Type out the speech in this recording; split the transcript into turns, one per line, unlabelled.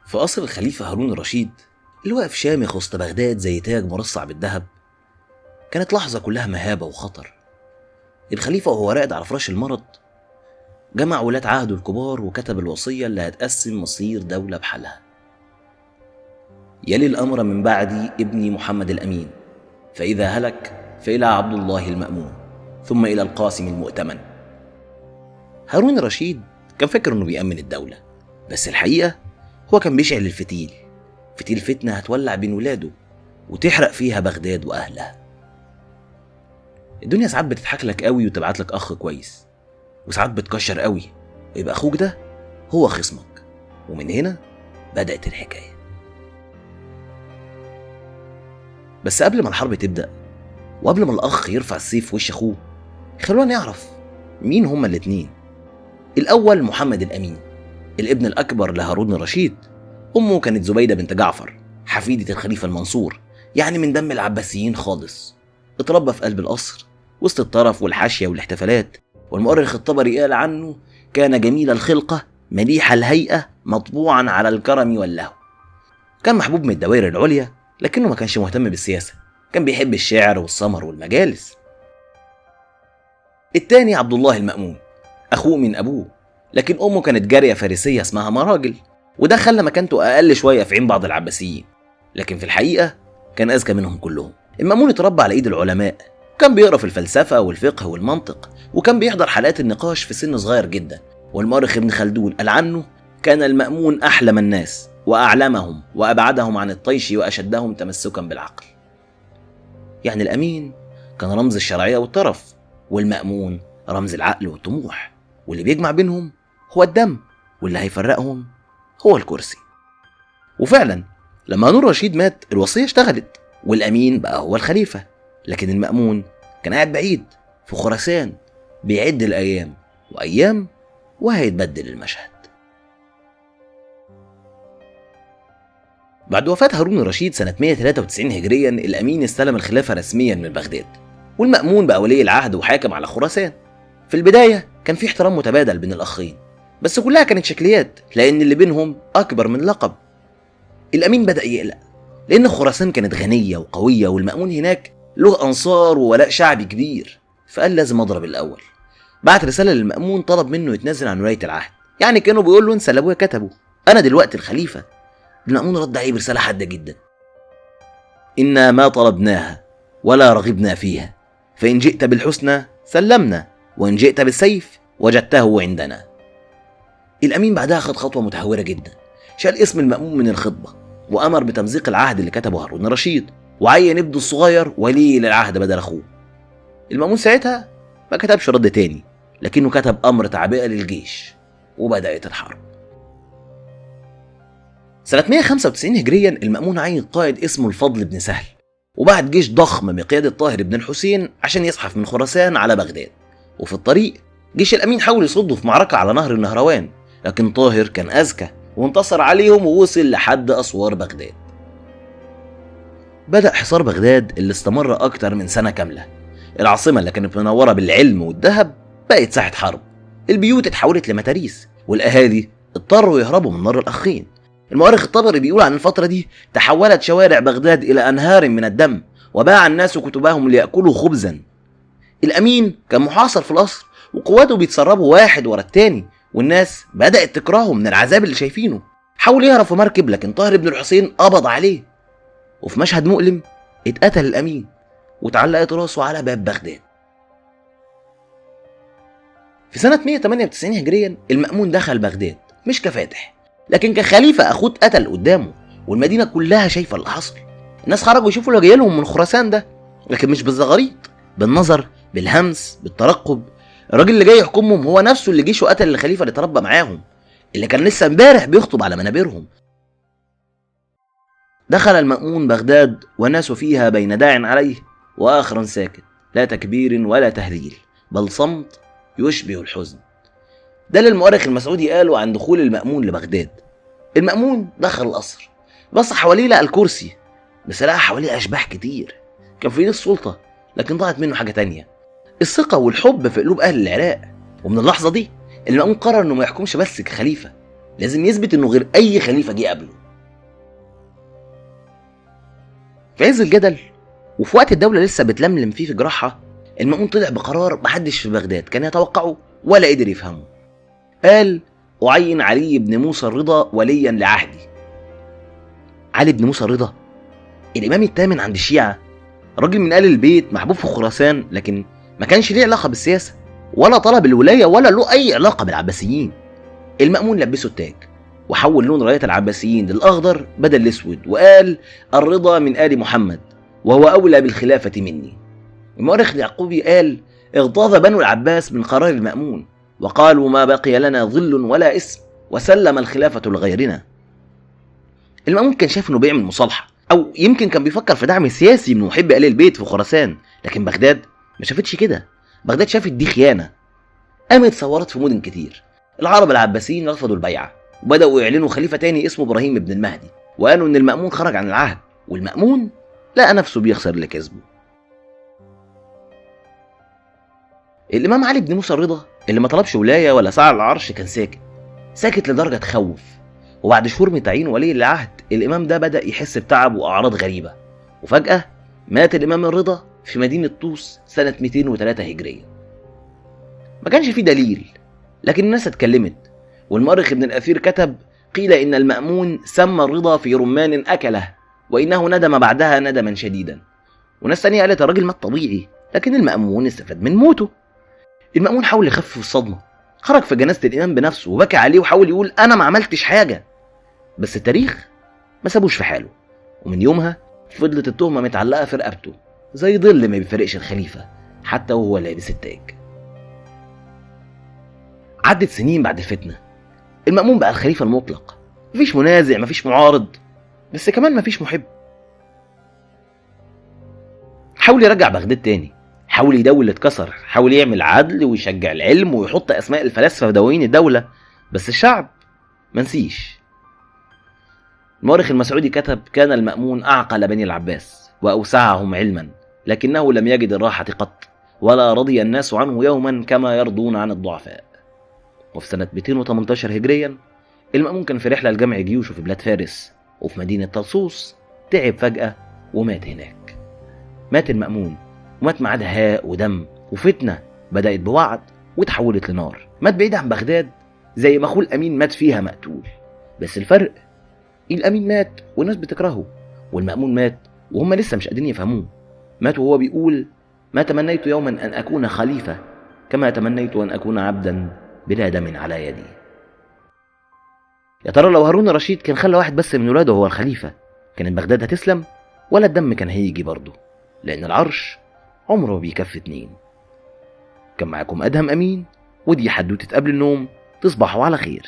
في قصر الخليفة هارون الرشيد اللي واقف شامخ وسط بغداد زي تاج مرصع بالذهب، كانت لحظة كلها مهابة وخطر. الخليفة وهو راقد على فراش المرض جمع ولاة عهده الكبار وكتب الوصية اللي هتقسم مصير دولة بحالها. يلي الأمر من بعدي ابني محمد الأمين، فإذا هلك فإلى عبد الله المأمون، ثم إلى القاسم المؤتمن. هارون الرشيد كان فاكر إنه بيأمن الدولة، بس الحقيقة هو كان بيشعل الفتيل، فتيل فتنة هتولع بين ولاده وتحرق فيها بغداد وأهلها. الدنيا ساعات بتضحك لك قوي وتبعت لك أخ كويس، وساعات بتكشر قوي ويبقى أخوك ده هو خصمك. ومن هنا بدأت الحكاية. بس قبل ما الحرب تبدأ وقبل ما الأخ يرفع السيف في وش أخوه، خلونا نعرف مين هما الاتنين. الأول محمد الأمين، الابن الأكبر لهارون الرشيد. أمه كانت زبيدة بنت جعفر، حفيدة الخليفة المنصور، يعني من دم العباسيين خالص. اتربى في قلب القصر وسط الطرف والحاشية والاحتفالات، والمؤرخ الطبري قال عنه كان جميل الخلقة مليح الهيئة مطبوعا على الكرم واللهو. كان محبوب من الدوائر العليا، لكنه ما كانش مهتم بالسياسة، كان بيحب الشعر والسمر والمجالس. التاني عبد الله المأمون، أخوه من أبوه، لكن أمه كانت جارية فارسية اسمها مراجل، وده خلى مكانته أقل شوية في عين بعض العباسيين، لكن في الحقيقة كان أذكى منهم كلهم. المأمون اتربى على إيد العلماء، كان بيقرأ في الفلسفة والفقه والمنطق، وكان بيحضر حلقات النقاش في سن صغير جدا. والمؤرخ ابن خلدون قال عنه كان المأمون أحلم الناس وأعلمهم وأبعدهم عن الطيش وأشدهم تمسكا بالعقل. يعني الأمين كان رمز الشرعية والطرف، والمأمون رمز العقل والطموح، واللي بيجمع بينهم هو الدم، واللي هيفرقهم هو الكرسي. وفعلا لما هارون الرشيد مات الوصية اشتغلت، والأمين بقى هو الخليفة، لكن المأمون كان قاعد بعيد في خراسان بيعد الأيام وأيام وهيتبدل المشهد. بعد وفاة هارون الرشيد سنة 193 هجريا، الأمين استلم الخلافة رسميا من بغداد، والمأمون بقى ولي العهد وحاكم على خراسان. في البداية كان في احترام متبادل بين الأخين، بس كلها كانت شكليات، لأن اللي بينهم أكبر من لقب. الأمين بدأ يقلق لأن خراسان كانت غنية وقوية، والمأمون هناك له أنصار وولاء شعبي كبير، فقال لازم أضرب الأول. بعت رسالة للمأمون طلب منه يتنازل عن ولاية العهد، يعني كانوا بيقول له انسى اللي أبويا كتبه، أنا دلوقتي الخليفة. المأمون رد عليه برسالة حادة جدا: إنا ما طلبناها ولا رغبنا فيها، فإن جئت بالحسنى سلمنا، وإن جئت بالسيف وجدته عندنا. الأمين بعدها خد خطوة متهورة جدا، شال اسم المأمون من الخطبة وأمر بتمزيق العهد اللي كتبه هارون الرشيد، وعين ابنه الصغير ولي للعهد بدل أخوه. المأمون ساعتها ما كتبش رد تاني، لكنه كتب أمر تعبئة للجيش، وبدأت الحرب. سنة 195 هجريا المأمون عين قائد اسمه الفضل بن سهل، وبعت جيش ضخم بقيادة طاهر بن الحسين عشان يزحف من خراسان على بغداد. وفي الطريق جيش الأمين حاول يصده في معركة على نهر النهروان، لكن طاهر كان أذكى وانتصر عليهم ووصل لحد أسوار بغداد. بدأ حصار بغداد اللي استمر أكتر من سنة كاملة. العاصمة اللي كانت منورة بالعلم والذهب بقت ساحة حرب، البيوت اتحولت لمتاريس، والأهالي اضطروا يهربوا من نار الأخين. المؤرخ الطبري بيقول عن الفترة دي: تحولت شوارع بغداد إلى أنهار من الدم، وباع الناس كتبهم ليأكلوا خبزا. الأمين كان محاصر في القصر، وقواته بيتسربوا واحد ورا التاني، والناس بدأت تكرهه من العذاب اللي شايفينه. حاول يهرب في مركب، لكن طاهر بن الحسين قبض عليه، وفي مشهد مؤلم اتقتل الأمين واتعلقت راسه على باب بغداد. في سنة 198 هجريا المأمون دخل بغداد مش كفاتح، لكن كخليفة أخوه اتقتل قدامه، والمدينة كلها شايفة اللي حصل. الناس خرجوا يشوفوا اللي جاي لهم من خراسان ده، لكن مش بالزغاريط، بالنظر، بالهمس، بالترقب. الراجل اللي جاي يحكمهم هو نفسه اللي جيشه قتل الخليفة اللي تربى معاهم، اللي كان لسه امبارح بيخطب على منابرهم. دخل المأمون بغداد والناس فيها بين داع عليه وآخر ساكت، لا تكبير ولا تهليل، بل صمت يشبه الحزن. ده اللي المؤرخ المسعودي قاله عن دخول المأمون لبغداد. المأمون دخل القصر، بص حواليه لقى الكرسي، بس لقى حواليه أشباح كتير. كان في ايده السلطة، لكن ضاعت منه حاجة تانية: الثقة والحب في قلوب أهل العراق. ومن اللحظة دي المأمون قرر إنه ما يحكمش بس كخليفة، لازم يثبت إنه غير أي خليفة جه قبله. في عز الجدل وفي وقت الدولة لسه بتلملم فيه في جراحها، المأمون طلع بقرار محدش في بغداد كان يتوقعه ولا قدر يفهمه. قال: أعين علي بن موسى الرضا وليا لعهدي. علي بن موسى الرضا، الإمام الثامن عند الشيعة، راجل من آل البيت محبوب في خراسان، لكن ما كانش ليه علاقة بالسياسة ولا طلب الولاية ولا له أي علاقة بالعباسيين. المأمون لبسه التاج وحول لون راية العباسيين للأخضر بدل الأسود، وقال: الرضا من آل محمد وهو أولى بالخلافة مني. المؤرخ اليعقوبي قال: اغتاظ بنو العباس من قرار المأمون وقالوا: ما بقي لنا ظل ولا اسم، وسلم الخلافة لغيرنا. المأمون كان شايف انه بيعمل مصالحة، او يمكن كان بيفكر في دعم سياسي من محب آل البيت في خراسان، لكن بغداد ما شافتش كده. بغداد شافت دي خيانة. قامت ثورات في مدن كتير. العرب العباسيين رفضوا البيعة وبدأوا يعلنوا خليفة تاني اسمه إبراهيم بن المهدي، وقالوا ان المأمون خرج عن العهد، والمأمون لقى نفسه بيخسر اللي كسبه. الإمام علي بن موسى الرضا اللي ما طلبش ولاية ولا سعى العرش كان ساكت، ساكت لدرجة تخوف. وبعد شهور من تعيين ولي العهد، الإمام ده بدأ يحس بتعب وأعراض غريبة، وفجأة مات الإمام الرضا في مدينة طوس سنة 203 هجرية. ما كانش فيه دليل، لكن الناس اتكلمت، والمؤرخ ابن الأثير كتب: قيل إن المأمون سمى الرضا في رمان أكله، وإنه ندم بعدها ندما شديدا. وناس تانية قالت الراجل مات طبيعي، لكن المأمون استفاد من موته. المأمون حاول يخفف الصدمة، خرج في جنازة الإمام بنفسه وبكى عليه وحاول يقول أنا ما عملتش حاجة، بس التاريخ ما سابوش في حاله. ومن يومها فضلت التهمة متعلقة في رقبته زي ظل ما بيفرقش الخليفة حتى وهو لابس التاج. عدت سنين بعد الفتنة، المأمون بقى الخليفة المطلق، مفيش منازع، مفيش معارض، بس كمان مفيش محب. حاول يرجع بغداد تاني، حاول يداوي اللي اتكسر، حاول يعمل عدل ويشجع العلم ويحط اسماء الفلاسفة في دواوين الدولة، بس الشعب منسيش. المؤرخ المسعودي كتب: كان المأمون أعقل بني العباس وأوسعهم علما، لكنه لم يجد الراحة قط، ولا رضي الناس عنه يوما كما يرضون عن الضعفاء. وفي سنة 218 هجريا، المأمون كان في رحلة لجمع جيوشه في بلاد فارس، وفي مدينة طرسوس تعب فجأة ومات هناك. مات المأمون ومات معاه دهاء ودم وفتنة بدأت بوعد وتحولت لنار. مات بعيد عن بغداد زي ما أخوه الأمين مات فيها مقتول، بس الفرق الأمين مات والناس بتكرهه، والمأمون مات وهم لسه مش قادرين يفهموه. مات وهو بيقول: ما تمنيت يوما أن أكون خليفة كما تمنيت أن أكون عبدا بلا دم على يدي. يا ترى لو هارون الرشيد كان خلى واحد بس من ولاده هو الخليفة، كانت بغداد هتسلم ولا الدم كان هيجي برضه؟ لأن العرش عمره ما بيكفي اتنين. كان معاكم أدهم أمين، ودي حدوتة قبل النوم. تصبحوا على خير.